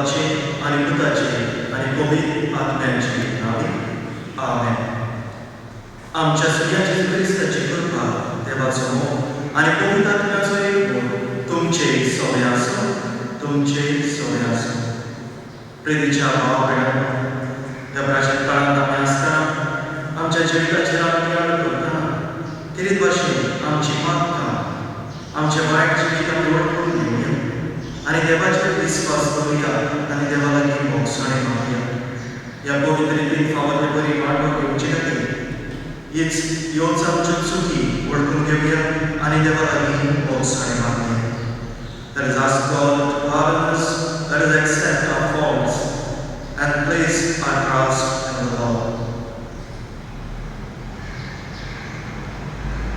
बापाचे आनी पुताचे आनी पवित्र आत्म्याचे नांवी, आमेन. आमच्या सुर्या जेजू क्रिस्ताची कृपा, देवाचो मोग आनी पवित्र आत्म्याचो एकवट तुमचे सगळे आसूं, तुमचे सगळे आसूं. प्रितीच्या भाव भयणांनो, ह्या प्राचीन काळांत आमी आसतना आमच्या जिविताचेर आमी नियाळ करतना खेरीत भाशेन आमची पातकां, आमचें वायट जिवीत आमी वळखून घेवया आनी देवाचेर विस्वास दवरुया आनी देवा लागीं भोगसणें मागया. ह्या पवित्र रितीन फावो ते बरी वांटो घेवचे खातीर हीच ह्योच आमच्यो चुकी वळखून घेवया आनी देवा लागीं भोगसणें मागया. Let us ask God to pardon us, let us accept our faults and place our trust in the Lord.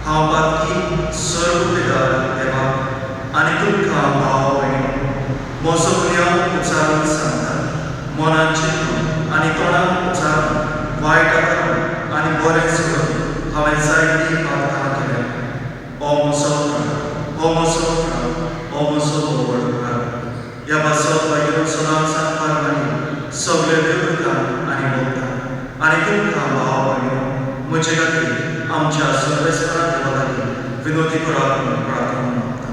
हांव पातकी सर्वपिदार देवा आनी तुमकां भाव भयणी म्हजो गुन्यांव उच्चारून सांगता. मनान चिंतून आनी तोंडान उच्चारून, वायट करून आनी बरें सोडून हांवें जायतीं पातकां केल्या. ओ म्हजो प्राण, ओ म्हजो प्राण, ओ म्हजो व्हड प्राण. ह्या पासत भाग्यवंत सदांच सांगपार मागीर सगळे देवदूतांक आनी भक्तांक आनी तुमकां भाव भयणो म्हजे खातीर आमच्या सर्वेस्परा देवा लागीं विनवती करात म्हूण प्रार्थना मागता.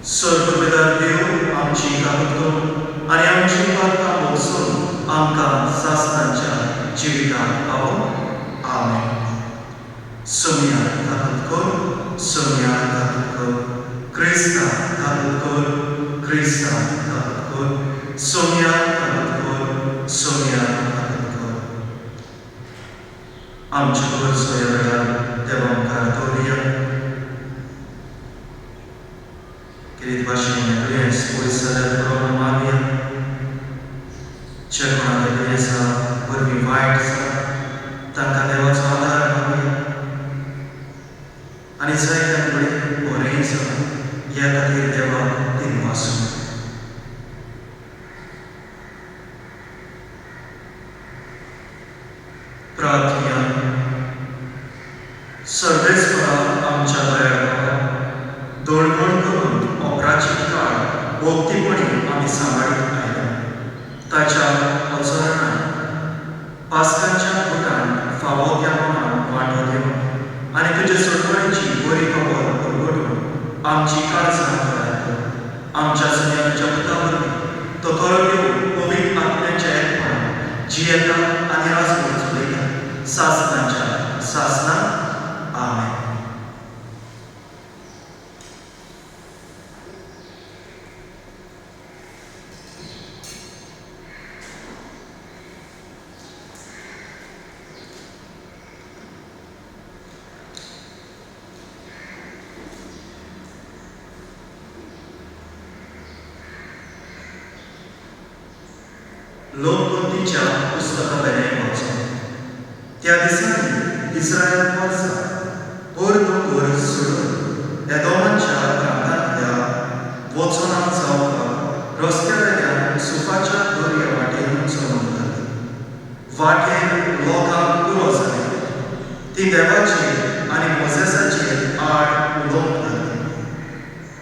सर्वपिदार देव आमची काकूत करून आनी आमची पातकां भोगसून आमकां सासणाच्या जिविताक पावोवं. आमेन. सोमया काकूत कर, सोमया काकूत कर, क्रिस्ता काकूत कर, क्रिस्ता काकूत कर, सोमया काकूत कर, सोमया काकूत कर. आमच्यो गरजो ह्या वेळार देवा मुखार दवरुया. खेरीत भाशेन दुयेंस पयस जाल्यार पुरो म्हूण मागया. जे कोणाक दुयेंसां वरवीं वायट जालां तांकां देवाचो आदार मागया आनी जायत्या कडेन बरेंय जालां ह्या खातीर देवाक दिनवासूं. प्रार्थया. सर्वेस्परा आमच्या दयाळ बाबा, दळवण करून हो प्राचीन काळ भक्तीपणी आमी सांबाळीत आयल्या. ताच्या अचरणान पास्कांच्या गुटान फावो त्या मनान वांटो घेवन आनी तुजे सोडवणेची बरी खबर परगटून आमची काळजां तयार कर. आमच्या सुन्या तुज्या पुता वरवीं, तो खरो देव, पवित्र आत्म्याच्या एकपणान जियेता आनी राजवट चलयता सासणाच्या सासणां. आमेन. लोकगंतीच्या पुस्तका वेलें वाचून. त्या दिसांनी इस्रायल वर्सा होर दोंगर सोडून एदोमाच्या प्रांतांतल्या वचोना जावपाक रस्त्या वेल्यान सुफाच्या दर्या वाटेन चलूंक लागली. वाटेर लोकांक पुरो जालें. ती देवाचेर आनी मोजेसाचेर आड उलोवंक लागली.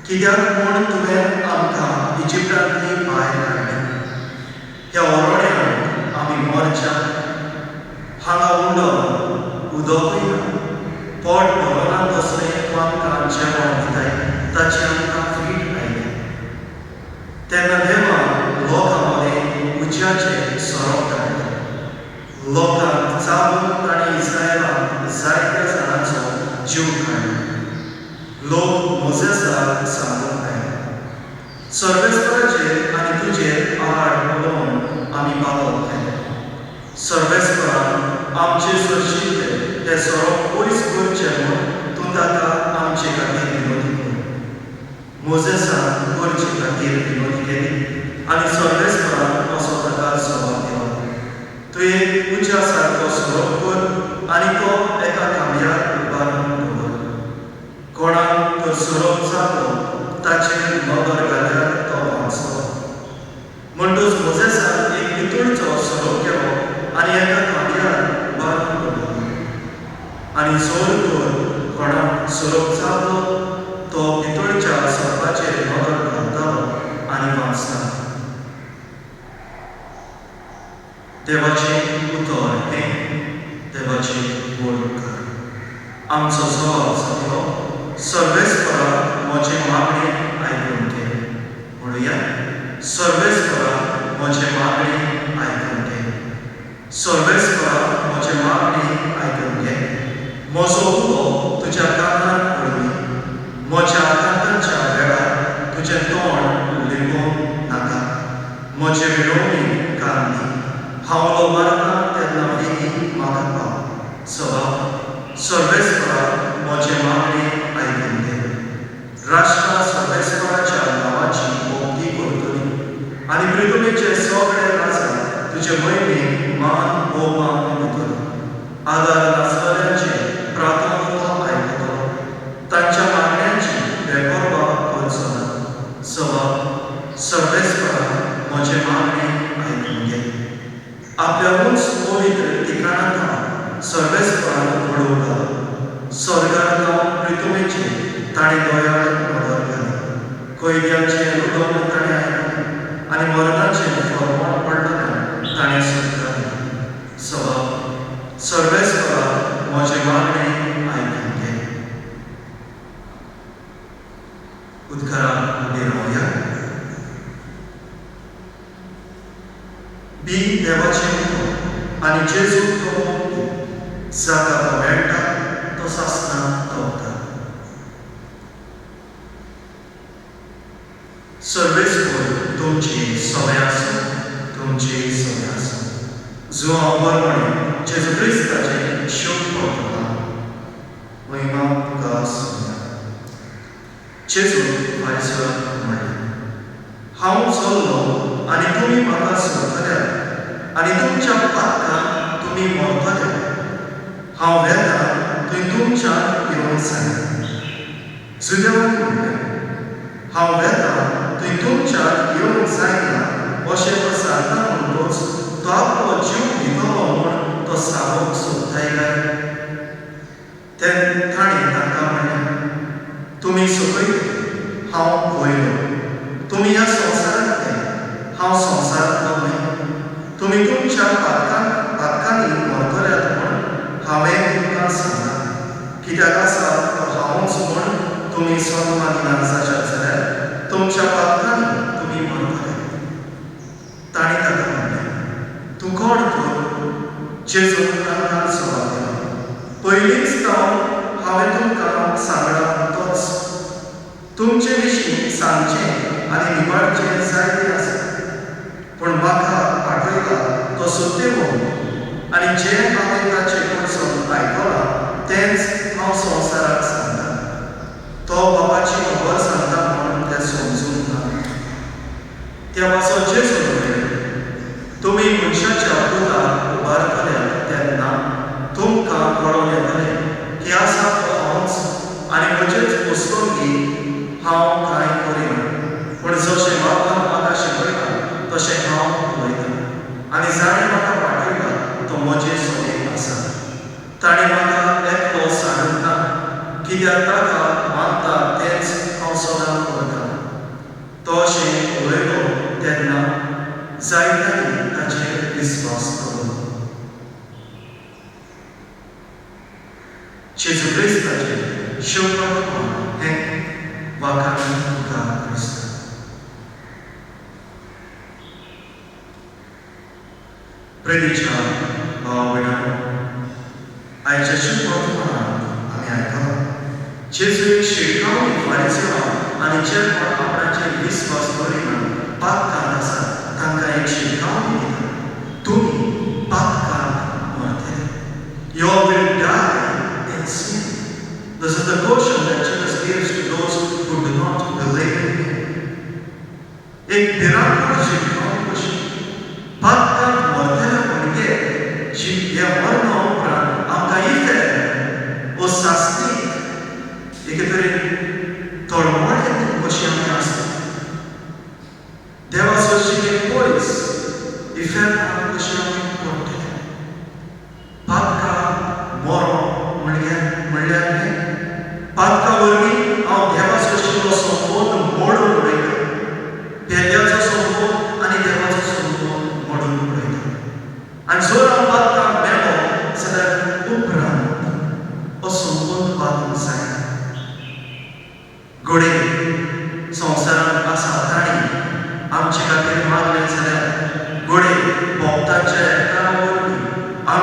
कित्याक म्हूण तुवें आमकां इजिप्तांतली भायर काडली? ह्या ओरोड्यांत आमी मरच्याक. हांगा उंडो ना, उदकूय ना. पोट भरना तसलें तूं आमकां जेवण दिताय ताची आमकां फीट आयल्या. तेन्ना देवान लोकां मदें उज्याचे सोरोप धाडले. लोकांक चाबून ताणें इस्रायलांत जायत्या जाणांचो जीव काडलो. लोक मोजेसाक सांगूंक आयले, सर्वेस्पराचेर आनी तुजेर आड उलोवन आमी पातक केलें. सर्वेस्परान आमचे सरशिल्ले ते सोरोप पयस करचे म्हूण तूं ताका आमचे खातीर विनवती कर. मोजेसान करचे खातीर विनवती केली आनी सर्वेस्परान असो ताका जबाब दिलो, तूं एक उज्या सारको सोरोप कर आनी तो एका खांब्यार उबारून दवर. कोणाक तर सोरोप जालो ताचेर नदर घाल्यार तो वांचलो. म्हणटूच मोजेसान एक पितूळचो सोरोप केलो आनी एका खांब्यार उबारून दवरलो आनी जोर तर कोणाक सोरोप जालो तो पितूळच्या सोरपाचेर नदर घालतालो आनी वांचतालो. देवाचें उतर हें देवाचें व्हड उपकार. आमचो जवाब जातलो, सर्वेस्परा म्हजें मागणें आयकून घे. म्हणुया, सर्वेस्परा म्हजें मागणें आयकून घे. सर्वेस्परा म्हजें मागणें आयकून घे. म्हजो उलो तुज्या कानार पडुनी. म्हज्या आकांताच्या वेळार तुजें तोंड लिपोवं नाका. म्हजे विनवणेक कान दी. हांव उलो मारतां तेन्ना बेगीन म्हाका पाव. सभा, सर्वेस्परा म्हजें मागणें आयकून घे. राष्ट्रां सर्वेस्पराच्या नांवाची भक्ती करतली आनी पृथ्वीचे सगळे राजा तुजे म्हयमेक मान भोवमान दितले. आदार नासलेल्यांचे प्रार्थना तो आयकतलो, तांच्या मागण्यांची बेपर्वा करचो ना. सभा, सर्वेस्परा म्हजें मागणें आयकून घे. आपल्या उंच पवित्र ठिकाणांत सर्वेस्परान घडोव घालो. स्वर्गार जावन पृथ्वीचेर ताणें दयाळ नदर घाली. कैद्यांचें रुदन ताणें आयकलें आनी मरणाचें फर्मान पडलेल्यांक ताणें सुटका दिली. सभा, सर्वेस्परा म्हजें मागणें आयकून घे. उदकाराक उबी रावया. बी देवाचें उतर आनी जेजू तो मुक्ती जाका तो मेळटा तो सासणां दवरता. सर्वेस्पर तुमचे सगळे आसूं, तुमचे सगळे आसूं. जुआंव बरमणे जेजू क्रिस्ताचें शोक करतना. महिमा तुका सोम्या. जेजू फारिसियांक म्हणलें, हांव चल्लो आनी तुमी म्हाका सोदतल्यात आनी तुमच्या पातकांत तुमी मरतले. हांव वेता थंय तुमच्यान येवंक जायना. जुदेवान म्हणलें, हांव वेता थंय तुमच्यान येवंक जायना अशें तो सांगता म्हणटकच तो आपलो जीव दितलो म्हूण तो सांगूंक सोदताय काय? ते ताणें तांकां म्हणलें, तुमी सकयले, हांव वयलो. तुमी ह्या संवसारांतले, हांव संवसारांतलो न्हय. तुमी तुमच्या पातकांनी मरतल्यात म्हूण हांवें तुमकां सांगलां. कित्याक आसा तो हांवूच म्हूण तुमी स्वता मानिना जाशात जाल्यार तुमच्या पातकांनी तुमी मरतले. ताणें ताका म्हणलें, तूं कोण तर? जेजून तांकां जबाब दिलो, पयलींच जावन हांवें तुमकां सांगलां तोच. तुमचे विशीं सांगचें आनी निवाडचें जायतें आसा, पूण म्हाका पाठयला तो सत्यवंत आनी जें हांवें ताचे कडसून आयकलां तेंच हांव संवसाराक सांगता. तो बाबाची खबर सांगता म्हणून तें समजूंक ना. त्या पासत जेजून म्हणलें, तुमी मनशाच्या पुताक उबारतल्यात तेन्ना तुमकां कळोन येतलें की आसा तो हांवच आनी म्हजेच वसलंगी हांव कांय करिना, पूण जशें बाबान म्हाका शिकयलां तशें हांव उलयतां. आनी जाणें म्हाका पाठयला तो म्हजे सगळें आसा. ताणें म्हाका एकलो सांगूंक ना, कित्याक ताका मानता तेंच हांव सदां करतां. तो अशें उलयलो तेन्ना जायत्यांनी ताचेर विस्वास दवरलो. जेजू क्रिस्ताचें शिवपण हें वाखाणू तुका क्रिस्त. प्रेरीच्या भाव भयणांनो, आयच्या शिवपणांत आमी आयकलां जेजू एक शिटकावणी फारिसियांक आनी जे कोण आपणाचेर विस्वास दवरिना पातकांत आसा तांकां एक शिटकावणी दिता, तुमी पातकांत मरतले. You all will die in sin. This is the caution that Jesus gives to those who do not believe in him. एक भिरांकूळ शिटकावणी कशी पातकांत मरतले म्हणजे ह्या मरणा उपरांत आमकां इफेर्न वो सास्तीक एके तरेन तळमळें कशी आमी आसता. देवा सरशी एक पयस इफेर्नाक कशी आमी पडटले. पातकां मरोप म्हणल्यार न्ही, पातका वरवीं हांव देवा सरशिल्लो संबंद मोडून उडयता. पेल्याचो संबंद आनी देवाचो संबंद मोडून उडयता.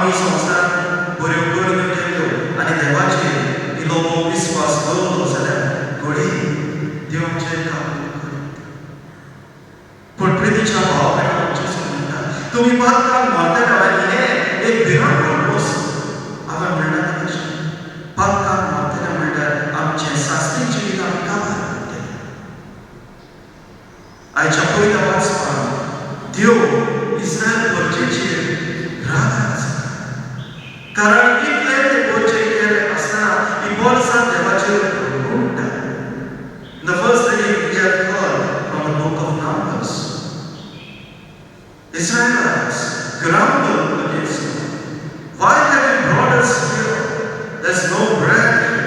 आमी संवसारांत बऱ्यो करण्यो केल्यो आनी देवाचेर इल्लो विस्वास दवरलो जाल्यार घडये देव आमचेर काबूल करीत. पूण प्रितीच्या भाव भयणांनो, जेजू म्हणटा, तुमी पातकान मरतले. आनी हें एक भिरांकूळ वस्त. हांवें म्हणलां तशें, पातकान मरतले म्हणल्यार आमचें सासणीक जिवीत आमी काबार करतले. आयच्या पयल्या वाचपान देव इस्रायल परजेचेर रागार आसा, कारण इतले ते परजे केले आसतना ही वर्सां देवाचेर म्हणटा. The first reading we have heard from the book of Numbers. Israelites grumbled against God. "Why have you brought us here? There's no bread here.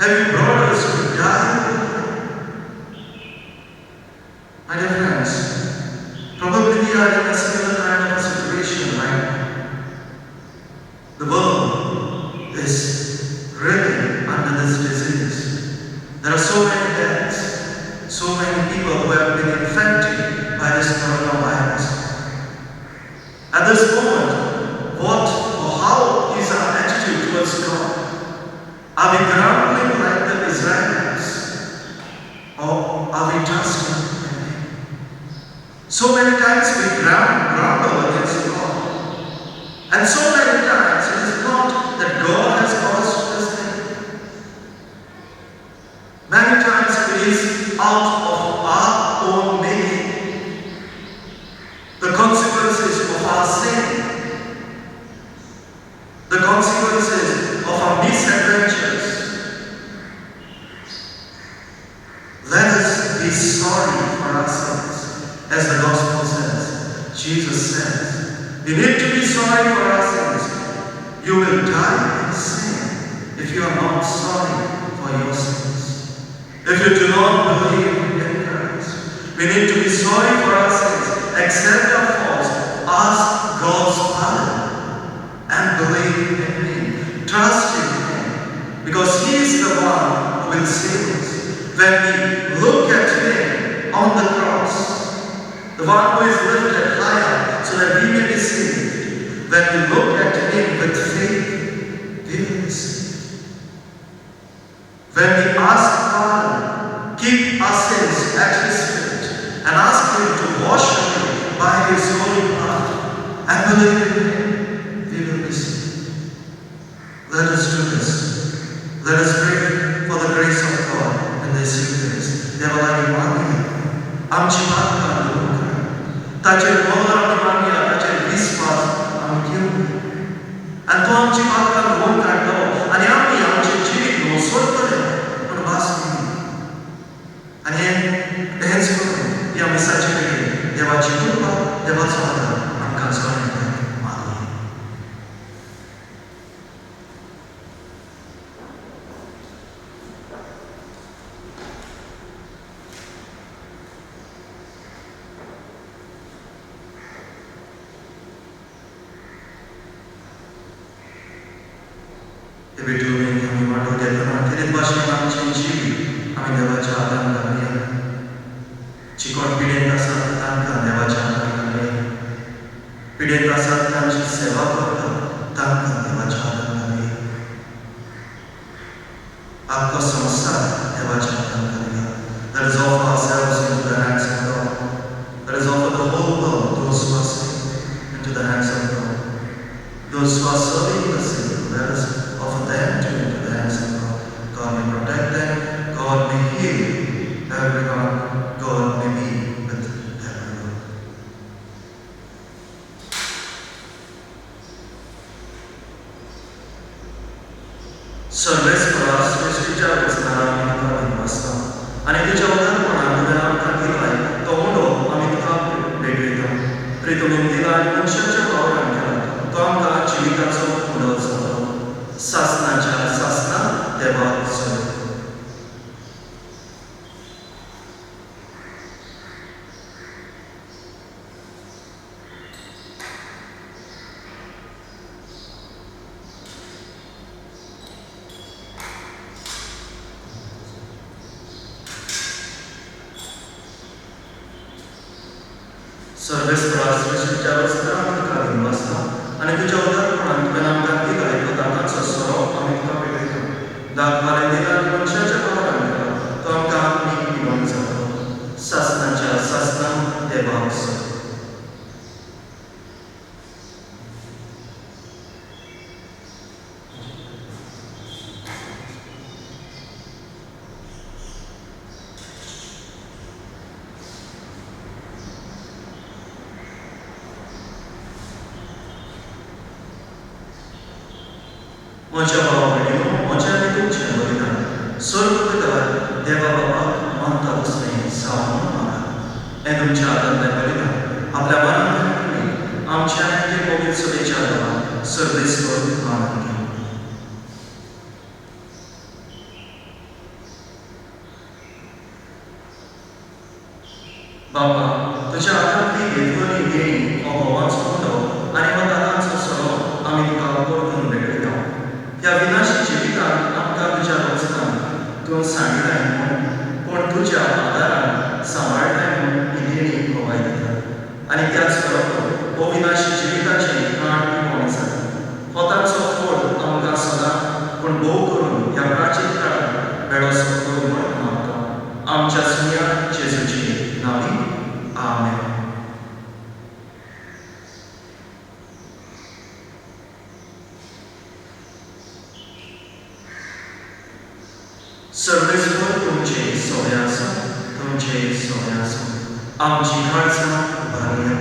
Have you brought us to die over here?" My dear friends, probably we are in a similar kind of a situation right now. The world is reeling under this disease. There are so many deaths, so many people who have been infected by this coronavirus. At this moment, what or how is our attitude towards God? Are we grumbling like the Israelites? Or are we trusting in Him? So many times we grumble against God. And so many times it is not that God has caused this thing. Many times it is out of our own making. The consequences of our sin, the consequences of our misadventures. Let us be sorry for our sins, as the gospel says. Jesus says, we need to be sorry for our sins. You will die in sin if you are not sorry for your sins, if you do not believe in Christ. We need to be sorry for our sins, accept our faults, ask God's pardon, and believe in Him. Trust in Him, because He is the one who will save us. When we look at Him on the cross, the one who is lifted higher so that we may be saved, when we look at Him with faith, we will be saved. When we ask pardon, keep our sins at His feet, and ask Him to wash away by His holy blood, and believe in Him, we will be saved. Let us do this. Let us pray for the grace of God in this Eucharist. देवा लागीं मागया, आमची पातकां धुवन काड. ताचेर मोग आमी मानया, ताचेर विस्वास आमी घेवया आनी तो आमची पातकां धुवन काडटलो आनी आमी आमचें जिवीत नवसरतले म्हूण भास दिली. आनी हेंच करून ह्या मिसाचे कडेन देवाची कृपा, देवाचो आदार आमकां जण मागया. हे भेटून आमी वांटो घेतना खेरीत भाशेन आमचें जिवीत आमी देवाच्या हातान घालया. जी कोण पिडेंत आसात तांकां देवाच्या हातान घालया. पिडेंत आसात तांची सेवा करतात तांकां देवाच्या हातान घालया. आख्खो संवसार देवाच्या हातान घालया. Let us offer ourselves into the hands of God. Let us offer the whole world, those who are sick, into the hands of God. Those who are serving the sick, let us offer them too into the hands of God. God may protect them, God may heal everyone, God may be with everyone. सर्वेस्परा, सृश्टीच्या रचणारा, आमी तुका दिनवासता आनी तुज्या उदारपणान तुवें आमकां दिलाय तो उंडो आमी तुका भेटयता. प्रितुमीन दिला आनी मनशाच्या वावरान केला तो आमकां जिविताचो उंडो जालो. सासनाच्या सासना देवाक जय. सर्वेस्परा, सृश्टीच्या रचणारा, आमी तुका दिनवासता आनी तुज्या उदारपणान तुवें आमकां दिला तो दातांचो सोरो आमी तुका पेटयता. दाखवाले दिला आनी मनशाच्या वावरान केला तो आमकां आत्मीक पिवण जातलो. सासनाच्या सासनां देवाक सर. म्हज्या भावा भयणीनो, म्हज्या आनी तुमचें बलिदान स्वर्ग पितार देवा बाबाक मानता तसलें जावं म्हूण मागात. हें तुमच्या हातांतलें बलिदान आपल्या मनांत आनी आमच्या आनी ते पवित्र सभेच्या देवाक सर्वेस्पर मानून घेवं. बाबा, तुज्या हातांतली घेतलेली देणी हो घोवाचो उंडो आनी हो दातांचो सोरो आमी तुका परतून भेटयता. ह्या विनाशी जिवितांत आमकां तुज्या रचनान तूं सांडिलाय म्हूण, पूण तुज्या आदारान सांबाळटाय म्हूण ही देणी गवाय दिता. आनी त्याच बरोबर हो विनाशी जिविताचें काण पिवण जाता. हो तांचो फोड आमकां सदां पूण भोव करून ह्या प्राचीन काळांत वेळोसो करूं म्हूण मागता. आमच्या सुन्या जेजूची नांवी, आमेन. सर्वेस्पर तुमचे सोवे आसूं, तुमचे सोवे आसूं. आमची काळजां उबारुया,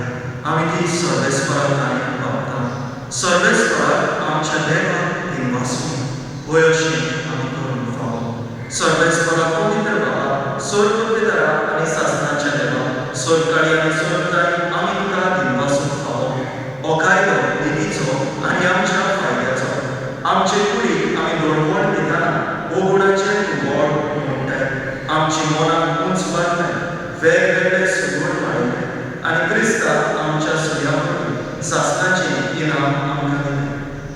आमी ती सर्वेस्पराक आनी पावता. सर्वेस्पराक आमच्या देवाक दिनवासूया, वय अशें आमी करूंक फावो. सर्वेस्पराक पवित्र बाबा, स्वर्ग पितरा आनी सासनाच्या देवा, स्वर्गकाळी आनी स्वर्गदारी आमी तुका दिनवासूंक फावो. हो कायदो नितीचो आनी आमच्या फायद्याचो. आमचे कुडीक आमी दोडवण दितना ओगुणाचें तूं गोड म्हणटाय. आमची मनां उंच बांदताय, वेगवेगळे सुगूण वाडयताय आनी क्रिस्ताक आमच्या सुर्या वरवीं सासनाचें इनाम आमकां दिताय.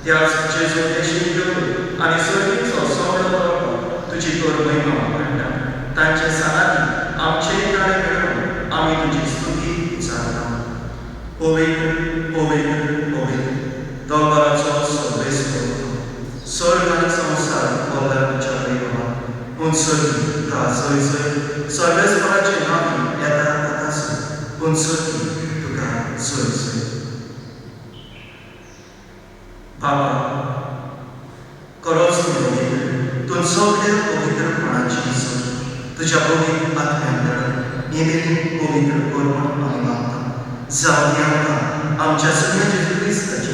त्याच जेजू देशीक घेवन आनी सर्गीचो सगळो दरबार तुजी तर महिमा हाडटा. तांचे सांगाती आमचेय ताळे मेळून आमी तुजी स्तुती उचारता. पवित्र पवित्र पवित्र दरबाराचो सर्वेस्पर, स्वर्ग आनी संवसार भरला तुज्या वैभवान. उंचसर्गी तुका जय जय. सर्वेस्पराचे नांवी येता ताका जय. उंचसर्गी तुका जय जय. बाबा, खरोच तूं पवित्र, तूं सगळ्या पवित्रपणाची सोय. तुज्या पवित्र आत्म्यान धाडून ही देणी पवित्र कर म्हूण आमी मागता. जावं ती आमकां आमच्या सुन्या जेजू क्रिस्ताची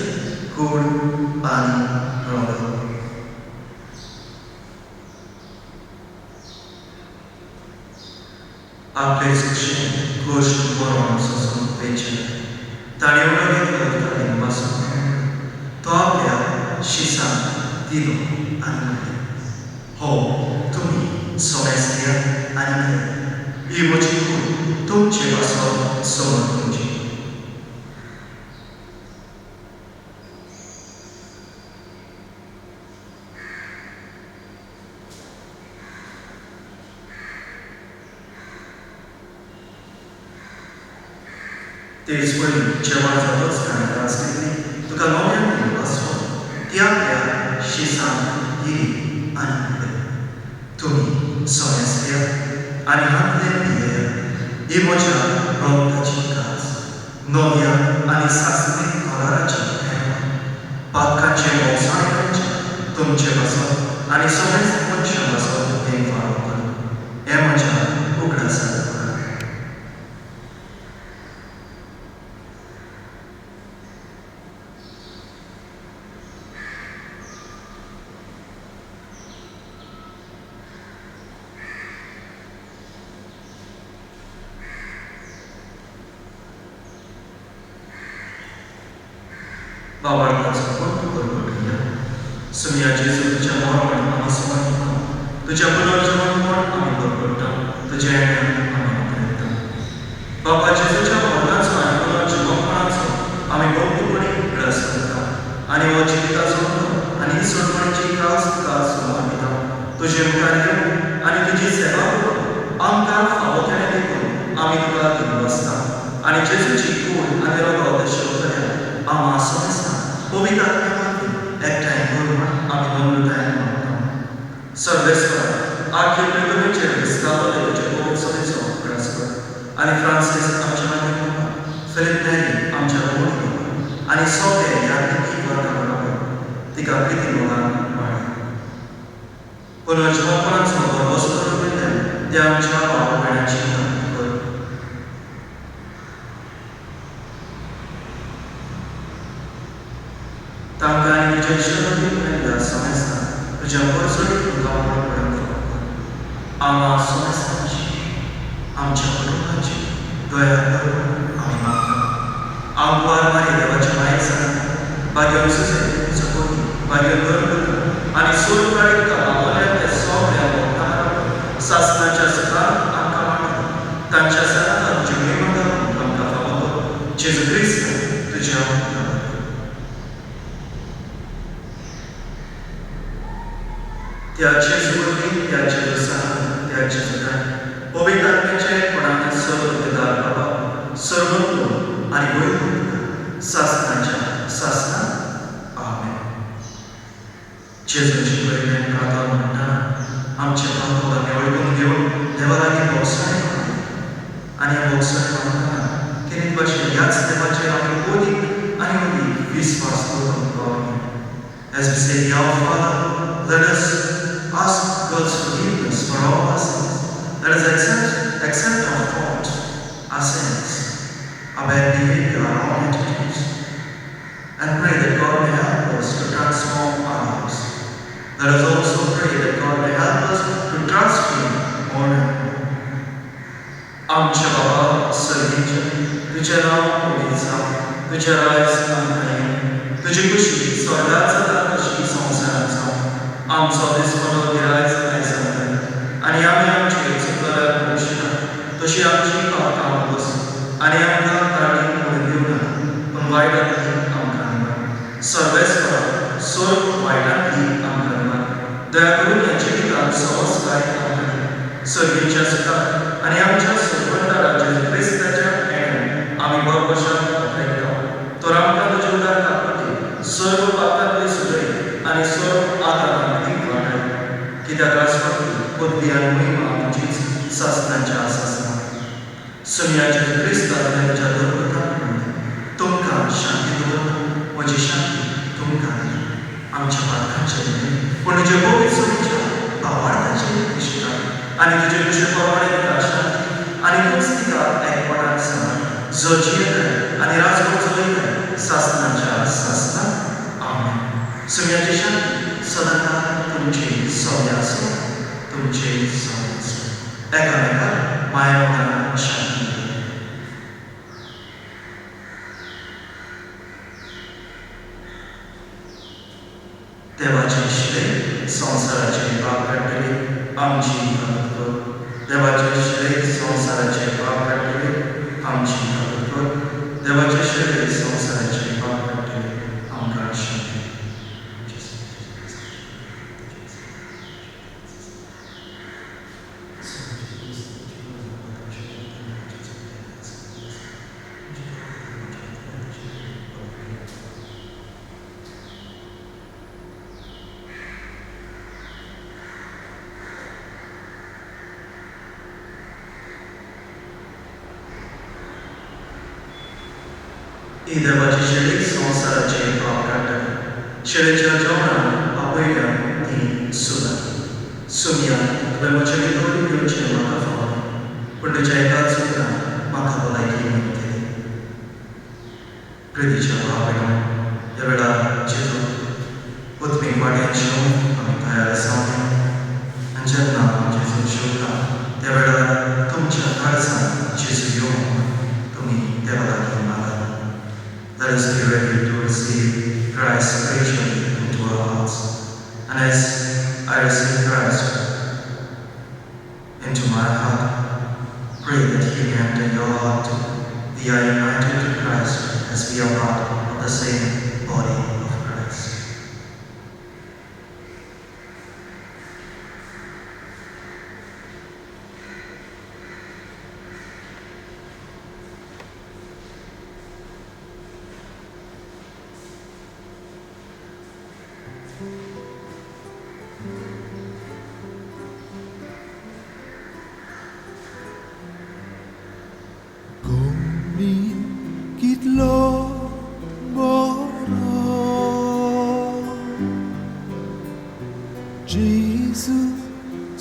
कूड आनी रगत. आपलेच कुशीन कश्ट मरण सोंसून पेचें ताणें उणो घेतलो तुका दिनवासून. तो आपल्या शिसांक दिलो आनी म्हणलें, हो तुमी सोमेस्तिया आनी घेयात, ही म्हजी कूड तुमचे पासत समर्पूंची. तेच पळय जेवण जातच ताणें कास घेतली, तुका नव्यान दिनवासून ती आपल्या शिसांक दिली आनी म्हणलें, तुमी सोमेस्तिया आनी हांतलें पियेया, ही म्हज्या रगताची कास, नव्या आनी सासणीक कराराची पेरवण. पातकांचे भोगसाणे मेळचें तुमचे पासत आनी सगळेच मनशां पासत हें फावो करा. हें म्हज्या उगडासाक करात. बाबांचो कोण परगटुया. सुमया जेजू, तुज्या मरण आमी समर्पिता, तुज्या पुनर्जन्मपण आमी परगट्टा, तुज्या येण्याक आमी आपयता. बाबा, जेजूच्या मरणाचो आनी पुनर्जिवपणाचो आमी भक्तीपणी उगडास करता आनी हो जिविताचो आनी ही सोडवणीची कास तुका समर्पिता. तुजे मुखार येवन आनी तुजी सेवा करून आमकां फावो केलें देखून आमी तुका दिनवासता आनी जेजूची कूड आनी रगत शेवतल्या आमा सोमेस्तांक आनी फ्रांसीस आमच्या मागीर बाबा, फिलीप नेरी आमच्या रोमनी बाबा आनी सगळे ह्या निती वर्गां बरोबर तिका प्रिती मोगान वाडय. पुनर्जिवपणाचो भरवंसो करून दिल्ल्यान त्या आमच्या भाव भयणांची मदत कर. तांकां आनी तुज्या इश्टागतीन मेळिल्ल्या समेस्तांक तुज्या परजळीत मुखामळ पडूंक फावो कर. आमा समेस्तांची आमच्या कुटुंबाची दया कर म्हणून आमी मागता. आमकुवार मारी देवाच्या मायेक सांगता, भाग्योन सुसेन तिचो पती, भाग्योन धर्मपुत्र आनी सोलकाडीत तुका मागवल्या त्या सगळ्या भक्तां बरोबर सासणाच्या सुखान आमकां वांटता. तांच्या सांगाता तुजी महिमा करूंक आमकां फावो कर. जेजू क्रिस्त तुज्या नांवान. त्या जेजू वरवीं, त्या जेजू सांगाता, त्या जेजू पवित्र आत्म्याचे कोणाक सर्वदार बाबा, सर्वोत्तम आनी वैकुंठ सासणाच्या सासणाक. आमेन. जेजून शिकयल्लें प्रार्थना म्हणटा आमचे पातक आमी वळखून घेवन देवा लागीं भोगसणें मागया. आनी ह्या भोगसणें मागतना केन्ना भाशेन ह्याच देवाचेर आमी अदीक आनी अदीक विस्वास दवरूंक पावया. As we say, Our Father, let us ask God's forgiveness for all our sins. Let us accept our faults, our sins, our bad behavior, our wrong attitudes, and pray that God may help us to transform our lives. Let us also pray that God may help us to trust Him more and more. आमच्या बाबा सर्गीच्या, तुजें नांव पवित्र जावं, तुजें राज आमकां येवं, तुजी खुशी स्वर्गात जाता तशी संवसारांत जावं. आमचो दिसपटो गिरायच आयज आमकां, आनी आमी आमचे चुकल्यार भोगशिना तशी आमची पापकां बस, आनी आमकां ताणी म्हणून दिवं नाका, पूण वायटांतली आमकां निवार. सर्वेस्परा सर्व वायटांतली आमकां निवार. दया करून ह्या जिवितांत सहजकाय आमकां दी. सर्गीच्या सुखात आनी आमच्या सोडवणदारा जेजू क्रिस्ताच्या येण्यान आमी बरबशान ऐकता. तर आमकां तुजे उदार काकुळटी सर्व पापांतली सुटय आनी सर्व आदारांतली वाटाय. कित्याक राजवटी, पदवी आनी महिमा तुजीच सासणाच्या सासणाक. सुमया जेजू क्रिस्ता, तुवें तुज्या धर्मपुत्राक म्हणलें, तुमकां शांती दवरता, म्हजी शांती तुमकां दिता. आमच्या पातकांचेर न्हय, पूण तुजे पवित्र सभेच्या भावार्थाचेर दिश्टी घाल, आनी तुजे कुशे प्रमाणे तिका शांती आनी तूंच तिका एकवटान सांबाळ, जो जियेताय आनी राजवट चलयताय सासणाच्या सासणाक. आमेन. सुमयाची शांती सदांकाळ तुमचे सगळे आसूं, तुमचे सगळे आसूं. एकामेकाक माया मोगान शांती दिया. देवाचे शिले संवसाराचे पाप काडटले, आमची मदत कर. देवाचे शिले संवसाराचे पाप काडटले, आमची मदत कर. देवाचे शिले संवसाराचे पाप काडटले, आमकां शांती. ही देवाची शेळी संवसाराचे पाप काडटली. शेळेच्या जेवणाक आपयल्या ती सुनाकी. सुमया, तुवें म्हजे भितर येवचें म्हाका फावना, पूण तुज्या एकाच उतरान म्हाका भलायकी मेळटली. प्रितीच्या भाव भयणो, ह्या वेळार जेजू उतमीक वाट्यान जेवंक आमी तयार जावया. आनी जेन्ना जेजू जेवता त्या वेळार तुमच्या काळजांत जेजू येवंक तुमी देवा लागीं मागात. Let us be ready to receive Christ spiritually into our hearts. And as I receive Christ into my heart, pray that He may enter your heart too. We are united to Christ as we are part of the same body of Christ. Somi कितलो बरो, जेजू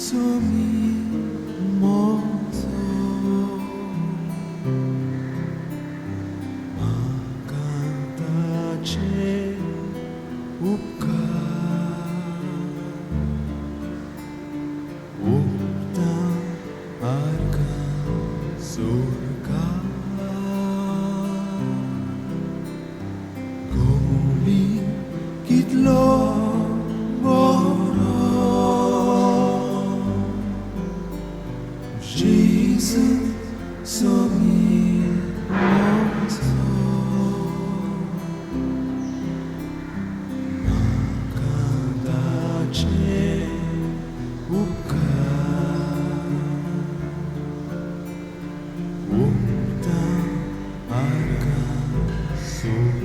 सोमी म्हजो, म्हाका ताचे उपकार ओंपता आर्गां सोर्गार, गोमी कितलो बरो, जेजू सोमी म्हजो, म्हाका ताचे उपकार ओंपता आर्गां सोर्गार.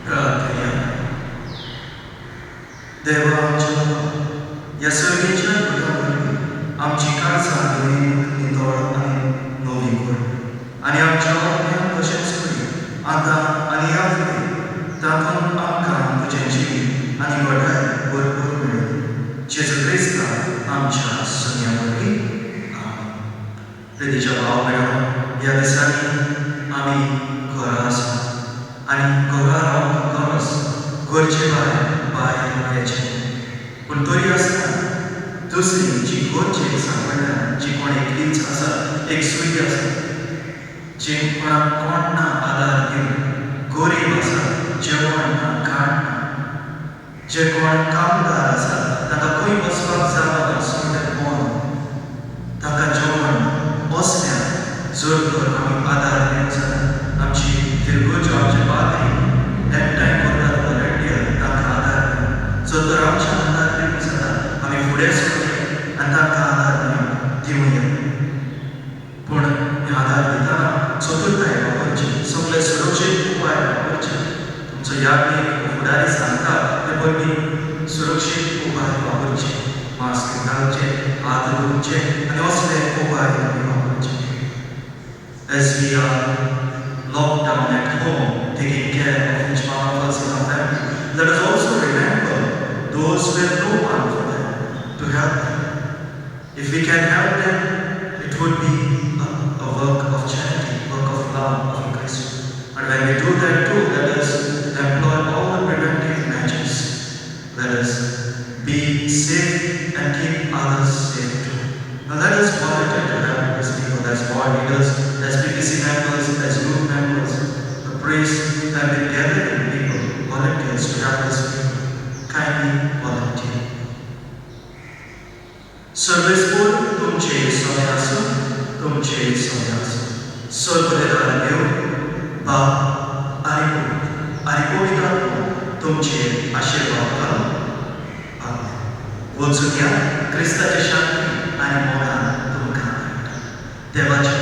प्रार्थया. देवा आमच्या बाबा, ह्या सर्गेच्या दुदा वरवीं आमची काळजां नितळ आनी नवी कर आनी आमच्या आत्म्याक तशेंच करी आतां आनी ह्या फुडें तातूंत आमकां तुजें जिवीत आनी घटाय भरपूर मेळूं. जेजू क्रिस्ता आमच्या सोन्या वरवीं, आमेन. प्रितीच्या भाव भयणो, ह्या दिसांनी आमी घरा आसा आनी घरा रावंक गरज गरजे भायर भायर वचचें. पूण तरी आसतना दुसरी जी गरजेक सांपडल्या, जी कोण एकलीच आसा, एक सुरी आसा, जे कोणाक कोण ना आदार दिवन, गरीब आसा, जेवण ना, खाण ना, जे कोण कामदार आसा, तांकां खंय वचपाक जागो ना, सगळें बंद, तांकां जेवण ना, असल्या जर तर आमी आदार दिवंक जाल्यार आमची फिरगोज्यो, आमचे पाद्री एकठांय करतात व्हॉलंटियर, तांकां आदार दिवंक जर तर आमच्यान आदार दिवंक जाल्यार आमी फुडें सरुया आनी तांकां आदार दिवया. पूण हे आदार दितना चतुरताय वापरची, सगळे सुरक्षीत उपाय वापरचे. तुमचो याज्ञीक फुडारी सांगता ते पयलीं सुरक्षीत उपाय वापरचे, मास्क घालचे, हात धुवचे आनी असले उपाय आमी वापरचे. As we are locked down at home, taking care of each one of us in our family, let us also remember those who have no one for them to help them. If we can help them, it would be a work of charity, work of love of Christ. But when we do that too, let us employ all the preventive measures. Let us be safe and keep others safe too. Now let us volunteer to help these people as ward leaders, as PPC members, as youth members. The priests have been gathering people, volunteers to help these people. Kindly volunteer. सर्वेस्पोर तुमचे सोने आसूं, तुमचे सोने आसूं. सर्वदेदार देव बाप आनी पूत आनी पवित्र आत्मो तुमचे आशिर्वाद घालूं. आमेन. वचून या, क्रिस्ताचे शांती आनी मोगान तुमकां मेळटा. देवाचे